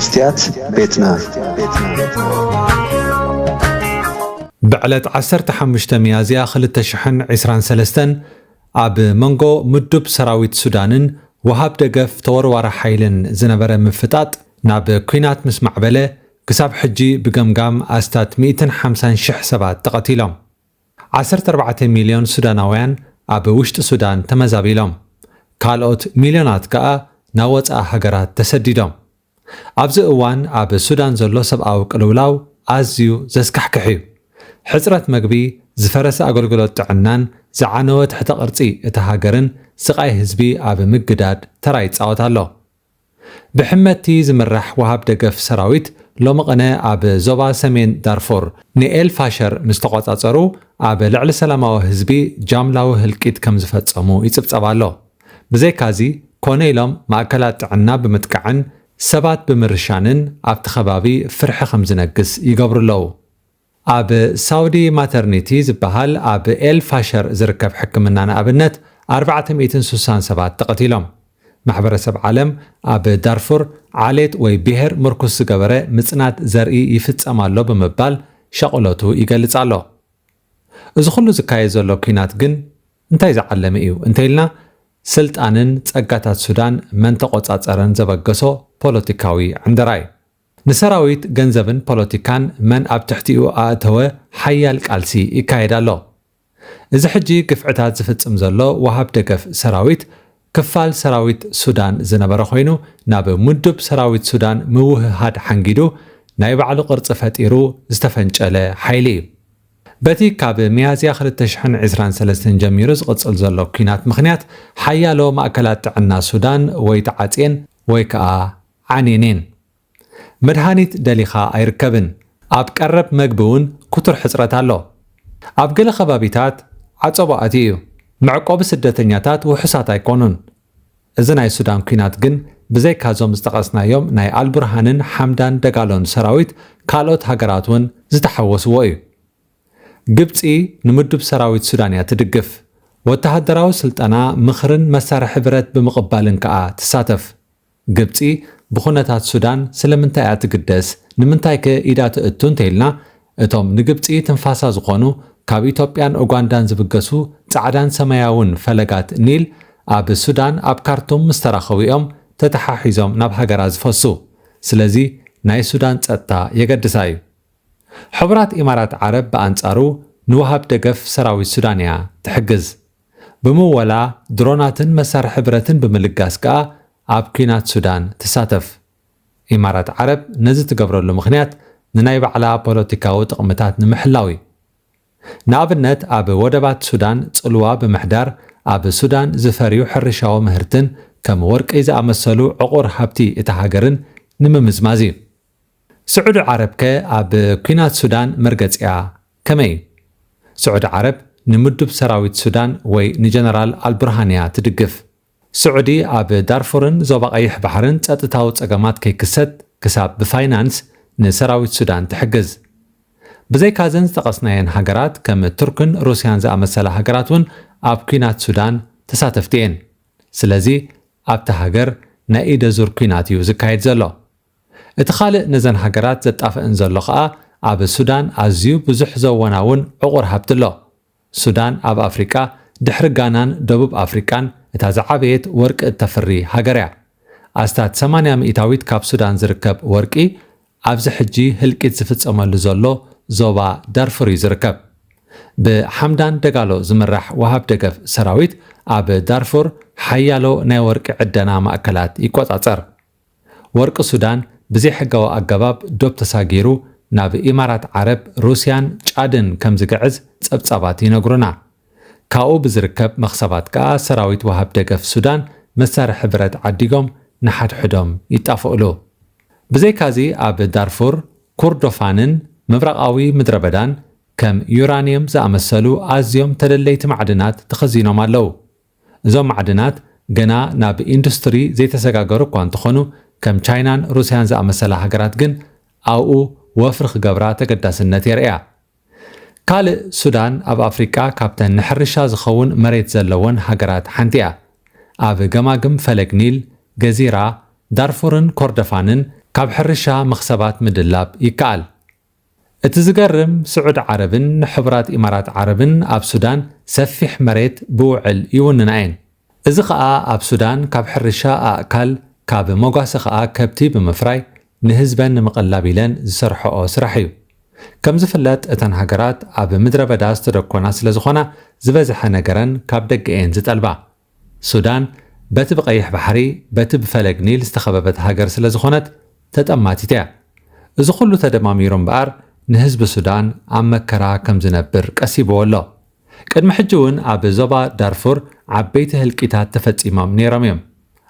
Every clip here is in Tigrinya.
ስትያት ቤትና። ብዕለት ዓሰርተ ሓሙሽተ ሚያዝያ ክልተ ሽሕን ዕስራን ሰለስተን ኣብ መንጎ ምዱብ ሰራዊት ሱዳንን ወሃብ ደገፍ ተወርዋሪ ሓይልን ዝነበረ ምፍጣጥ ናብ ኲናት ምስ ማዕበለ፣ ክሳብ ሕጂ ብገምጋም ኣስታት ሚእትን ሓምሳን ሽሕ ሰባት ተቐቲሎም። ዓሰርተ ኣርባዕተ ሚልዮን ሱዳናውያን ኣብ ውሽጢ ሱዳን ተመዛቢሎም። ካልኦት ሚልዮናት ከኣ ናብ ወጻኢ ሃገራት ተሰዲዶም። ኣብዚ እዋን ኣብ ሱዳን ዘሎ ሰብኣዊ ቅልውላው ኣዝዩ ዘስካሕክሕ እዩ። ሕጽረት መግቢ፣ ዝፈረሰ ኣገልግሎት ጥዕናን ዝዓነወ ትሕተ ቅርጺ እታ ሃገርን ስቓይ ህዝቢ ኣብ ምግዳድ ተራ ይጻወት ኣሎ። ብሕመቲ ዝምራሕ ወሃብ ደገፍ ሰራዊት ሎሚ ቅነ ኣብ ዞባ ሰሜን ዳርፉር ንኤል ፋሸር ምስ ተቖጻጸሩ፣ ኣብ ልዕሊ ሰላማዊ ህዝቢ ጃምላዊ ህልቂት ከም ዝፈጸሙ ይጽብጸብ ኣሎ። ብዘይካዚ፣ ኮነ ኢሎም ማእከላት ጥዕና ብምጥቃዕን ሰባት ብምርሻንን ኣብቲ ከባቢ ፍርሒ ከም ዝነግስ ይገብሩ ኣለዉ። ኣብ ሳውዲ ማተርኒቲ ዝበሃል ኣብ ኤል ፋሸር ዝርከብ ሕክምና ንኣብነት ኣርባዕተ ሚእትን ስሳን ሰባት ተቐቲሎም። ማሕበረሰብ ዓለም ኣብ ዳርፉር ዓሌት ወይ ብሄር ምርኩስ ዝገበረ ምጽናት ዘርኢ ይፍጸም ኣሎ ብምባል ሻቕሎቱ ይገልጽ ኣሎ። እዚ ኩሉ ዝካየድ ዘሎ ኲናት ግን እንታይ ዝዓለመ እዩ እንተኢልና፣ ስልጣንን ጸጋታት ሱዳን መን ተቖጻጸረን ዘበገሶ ፖለቲካዊ ዕንደራ እዩ። ንሰራዊት ገንዘብን ፖለቲካን መን ኣብ ትሕቲኡ ኣእተወ ሓያል ቃልሲ ይካየድ ኣሎ። እዚ ሕጂ ግፍዕታት ዝፍጽም ዘሎ ወሃብ ደገፍ ሰራዊት፣ ክፋል ሰራዊት ሱዳን ዝነበረ ኮይኑ፣ ናብ ምዱብ ሰራዊት ሱዳን ምውህሃድ ሓንጊዱ ናይ ባዕሉ ቅርጺ ፈጢሩ ዝተፈንጨለ ሓይሊ እዩ። በቲ ካብ ሚያዝያ ክልተ ሽሕን ዕስራን ሰለስተን ጀሚሩ ዝቕጽል ዘሎ ኲናት ምኽንያት፣ ሓያሎ ማእከላት ጥዕና ሱዳን ወይ ተዓጽየን ወይ ከኣ ዓንየን እየን። መድሃኒት ደሊኻ ኣይርከብን። ኣብ ቀረብ መግቢ እውን ክቱር ሕጽረት ኣሎ። ኣብ ገለ ከባቢታት ዓጸቦ ኣትዩ እዩ። መዕቆቢ ስደተኛታት ውሑሳት ኣይኮኑን። እዚ ናይ ሱዳን ኲናት ግን ብዘይካዞም ዝጠቐስናዮም ናይ ኣልቡርሃንን ሓምዳን ደጋሎን ሰራዊት ካልኦት ሃገራት እውን ዝተሓወስዎ እዩ። ግብጺ ንምዱብ ሰራዊት ሱዳን እያ ትድግፍ። ወተሃደራዊ ስልጠና፣ ምኽርን መሳርሒ ብረት ብምቕባልን ከኣ ትሳተፍ። ግብጺ ብኹነታት ሱዳን ስለምንታይ እያ ትግደስ? ንምንታይከ ኢዳ ትእቱ እንተኢልና፣ እቶም ንግብጺ ትንፋሳ ዝኾኑ ካብ ኢትዮጵያን ኡጋንዳን ዝብገሱ ጻዕዳን ሰማያውን ፈለጋት ኒል ኣብ ሱዳን ኣብ ካርቱም ምስ ተራኸቡ እዮም ተተሓሒዞም ናብ ሃገራ ዝፈሱ። ስለዚ ናይ ሱዳን ጸጥታ የገድሳ እዩ። ሕቡራት ኢማራት ዓረብ ብኣንጻሩ ንወሃብ ደገፍ ሰራዊት ሱዳን እያ ትሕግዝ። ብምወላ ድሮናትን መሳርሒ ብረትን ብምልጋስ ከኣ ኣብ ኲናት ሱዳን ትሳተፍ። ኢማራት ዓረብ ነዚ ትገብረሉ ምኽንያት ንናይ ባዕላ ፖለቲካዊ ጥቕምታት ንምሕላው እዩ። ንኣብነት ኣብ ወደባት ሱዳን ጽልዋ ብምሕዳር ኣብ ሱዳን ዝፈርዩ ሕርሻዊ ምህርትን ከም ወርቂ ዝኣመሰሉ ዕቑር ሃብቲ እታ ሃገርን ንምምዝማዝ እዩ። ስዑዲ ዓረብከ ኣብ ኲናት ሱዳን መርገጺኣ ከመይ እዩ? ስዑዲ ዓረብ ንምዱብ ሰራዊት ሱዳን ወይ ንጀነራል ኣልቡርሃን እያ ትድግፍ። ስዑዲ ኣብ ዳርፉርን ዞባ ቀይሕ ባሕርን ጸጥታዊ ጸገማት ከይክሰት ክሳብ ብፋይናንስ ንሰራዊት ሱዳን ትሕግዝ። ብዘይካዘን ዝጠቐስናየን ሃገራት ከም ቱርክን ሩስያን ዝኣመሰላ ሃገራት እውን ኣብ ኲናት ሱዳን ተሳተፍቲ እየን። ስለዚ ኣብታ ሃገር ናይ ኢደ ዙር ኲናት እዩ ዝካየድ ዘሎ። እቲ ካልእ ነዘን ሃገራት ዘጣፍእን ዘሎ ኸኣ ኣብ ሱዳን ኣዝዩ ብዙሕ ዘወናውን ዕቑር ሃብቲ ኣሎ። ሱዳን ኣብ ኣፍሪቃ ድሕሪ ጋናን ደቡብ ኣፍሪቃን እታ ዝዓበየት ወርቂ እተፍሪ ሃገር እያ። ኣስታት ሰማንያ ሚእታዊት ካብ ሱዳን ዝርከብ ወርቂ ኣብዚ ሕጂ ህልቂት ዝፍጸመሉ ዘሎ ዞባ ዳርፉር እዩ ዝርከብ። ብሓምዳን ደጋሎ ዝምራሕ ወሃብ ደገፍ ሰራዊት ኣብ ዳርፉር ሓያሎ ናይ ወርቂ ዕደና ማእከላት ይቆጻጸር። ወርቂ ሱዳን ብዘይሕጋዊ ኣገባብ ዶብ ተሳጊሩ ናብ ኢማራት ዓረብ፣ ሩስያን ጫድን ከም ዝግዕዝ ጸብጻባት ይነግሩና። ካብኡ ብዝርከብ መኽሰባት ከኣ ሰራዊት ወሃብ ደገፍ ሱዳን መሳርሒ ብረት ዓዲጎም ንሓድሕዶም ይጣፍእሉ። ብዘይካዚ ኣብ ዳርፉር፣ ኩርዶፋንን ምብራቓዊ ምድረ በዳን ከም ዩራንየም ዝኣመሰሉ ኣዝዮም ተደለይቲ ማዕድናት ተኸዚኖም ኣለዉ። እዞም ማዕድናት ገና ናብ ኢንዱስትሪ ዘይተሰጋገሩ እኳ እንተኾኑ፣ ከም ቻይናን ሩስያን ዝኣመሰላ ሃገራት ግን ኣብኡ ወፍሪ ክገብራ ተገዳስነት የርእያ። ካልእ ሱዳን ኣብ ኣፍሪቃ ካብተን ንሕርሻ ዝኸውን መሬት ዘለወን ሃገራት ሓንቲ እያ። ኣብ ገማግም ፈለግ ኒል፣ ገዚራ፣ ዳርፉርን ኮርደፋንን ካብ ሕርሻ መኽሰባት ምድላብ ይከኣል። እቲ ዝገርም፣ ስዑድ ዓረብን ሕቡራት ኢማራት ዓረብን ኣብ ሱዳን ሰፊሕ መሬት ብውዕል ይውንና እየን። እዚ ኸኣ ኣብ ሱዳን ካብ ሕርሻ ኣእካል፣ ካብ መጓሰ ኸኣ ከብቲ ብምፍራይ ንህዝበን ንምቕላብ ኢለን ዝሰርሕኦ ስራሕ እዩ። ከም ዝፍለጥ፣ እተን ሃገራት ኣብ ምድረ በዳ ዝተደኮና ስለ ዝኾና፣ ዝበዝሐ ነገረን ካብ ደገ እየን ዝጠልባ። ሱዳን በቲ ብቐይሕ ባሕሪ፣ በቲ ብፈለግ ኒል ዝተኸበበት ሃገር ስለ ዝኾነት ተጠማቲት እያ። እዚ ኩሉ ተደማሚሩ እምበኣር ንህዝቢ ሱዳን ኣብ መከራ ከም ዝነብር ቀሲብዎ ኣሎ። ቅድሚ ሕጂ እውን ኣብ ዞባ ዳርፉር ዓበይቲ ህልቂታት ተፈጺሞም ነይሮም እዮም።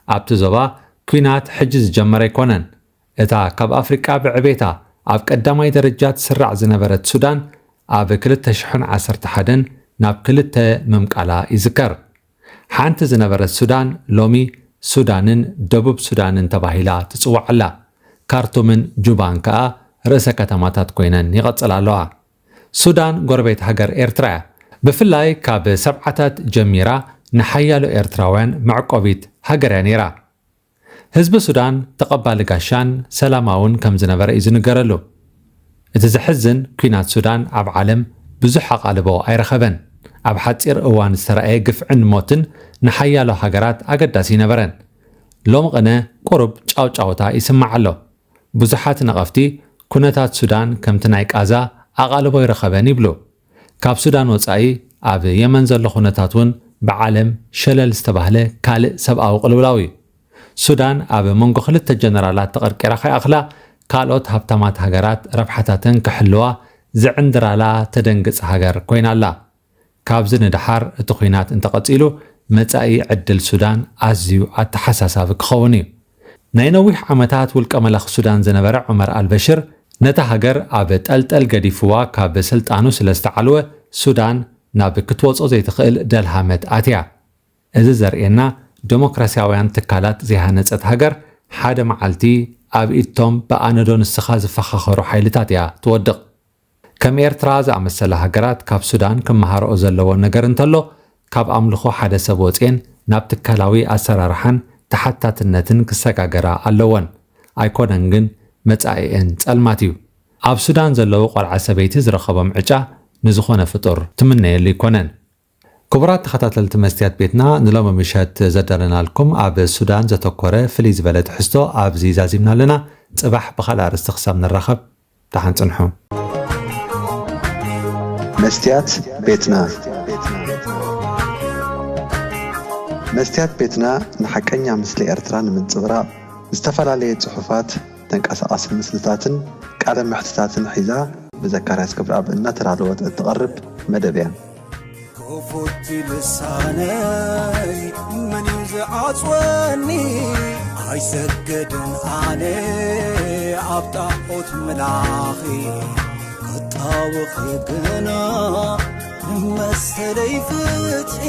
ኣብቲ ዞባ ኲናት ሕጂ ዝጀመረ ኣይኮነን። እታ ካብ ኣፍሪቃ ብዕቤታ ኣብ ቀዳማይ ደረጃ ትስራዕ ዝነበረት ሱዳን ኣብ ክልተ ሽሕን ዓሰርተ ሓደን ናብ ክልተ ምምቃላ ይዝከር። ሓንቲ ዝነበረት ሱዳን ሎሚ ሱዳንን ደቡብ ሱዳንን ተባሂላ ትጽዋዕ ኣላ። ካርቱምን ጁባን ከኣ ርእሰ ከተማታት ኮይነን ይቐጽላ ኣለዋ። ሱዳን ጎረቤት ሃገር ኤርትራ እያ። ብፍላይ ካብ ሰብዓታት ጀሚራ ንሓያሎ ኤርትራውያን መዕቆቢት ሃገር እያ ነይራ። ህዝቢ ሱዳን ተቐባሊ ጋሻን ሰላማውን ከም ዝነበረ እዩ ዝንገረሉ። እቲ ዘሕዝን፣ ኲናት ሱዳን ኣብ ዓለም ብዙሕ ኣቓልቦ ኣይረኸበን። ኣብ ሓጺር እዋን ዝተራእየ ግፍዕን ሞትን ንሓያሎ ሃገራት ኣገዳሲ ኣይነበረን። ሎሚ ቅነ ቁሩብ ጫውጫውታ ይስማዕ ኣሎ። ብዙሓት ነቐፍቲ፣ ኩነታት ሱዳን ከምቲ ናይ ቃዛ ኣቓልቦ ኣይረኸበን ይብሉ። ካብ ሱዳን ወጻኢ ኣብ የመን ዘሎ ኩነታት እውን ብዓለም ሸለል ዝተባህለ ካልእ ሰብኣዊ ቅልውላው እዩ። ሱዳን ኣብ መንጎ ክልተ ጀነራላት ተቐርቂራ ከይኣኽላ፣ ካልኦት ሃብታማት ሃገራት ረብሓታተን ክሕልዋ ዝዕንድራላ ተደንግጽ ሃገር ኮይና ኣላ። ካብዚ ንደሓር እቲ ኲናት እንተቐጺሉ፣ መጻኢ ዕድል ሱዳን ኣዝዩ ኣተሓሳሳቢ ክኸውን እዩ። ናይ ነዊሕ ዓመታት ውልቀ መላኺ ሱዳን ዝነበረ ዑመር ኣልበሽር፣ ነታ ሃገር ኣብ ጠልጠል ገዲፍዋ ካብ ስልጣኑ ስለ ዝተዓልወ፣ ሱዳን ናብ ክትወጾ ዘይትኽእል ደልሃመት ኣትያ። እዚ ዘርእየና፣ ደሞክራስያውያን ትካላት ዘይሃነጸት ሃገር ሓደ መዓልቲ ኣብ ኢድቶም ብኣነዶ ንስኻ ዝፈኻኸሩ ሓይልታት እያ ትወድቕ። ከም ኤርትራ ዝኣመሰላ ሃገራት ካብ ሱዳን ክመሃርኦ ዘለወን ነገር እንተሎ፣ ካብ ኣምልኾ ሓደ ሰብ ወጽኤን ናብ ትካላዊ ኣሰራርሓን ተሓታትነትን ክሰጋገራ ኣለወን። ኣይኮነን ግን መጻኢኤን ጸልማት እዩ። ኣብ ሱዳን ዘለዉ ቆልዓ ሰበይቲ ዝረኸቦም ዕጫ ንዝኾነ ፍጡር ትምነየሉ ኣይኮነን። ክቡራት ተኸታተልቲ መስትያት ቤትና፣ ንሎሚ ምሸት ዘዳለናልኩም ኣብ ሱዳን ዘተኮረ ፍልይ ዝበለ ትሕዝቶ ኣብዚ ዛዚምና ኣለና። ጽባሕ ብኻልእ ኣርእስቲ ክሳብ ንራኸብ፣ ደሓን ጽንሑ። መስትያት ቤትና። መስትያት ቤትና ንሓቀኛ ምስሊ ኤርትራ ንምንጽብራቕ ዝተፈላለየ ጽሑፋት፣ ተንቀሳቓሲ ምስልታትን ቃለ መሕትታትን ሒዛ ብዘካርያስ ክብረኣብ እናተዳለወት እትቐርብ መደብ እያ። ክፉት ልሳነይ መን እዩ ዝዓጽወኒ? ኣይሰግድን ኣነ ኣብ ጣዖት ምላኺ፣ ክጣወኺ ግና መሰለይ ፍትሒ።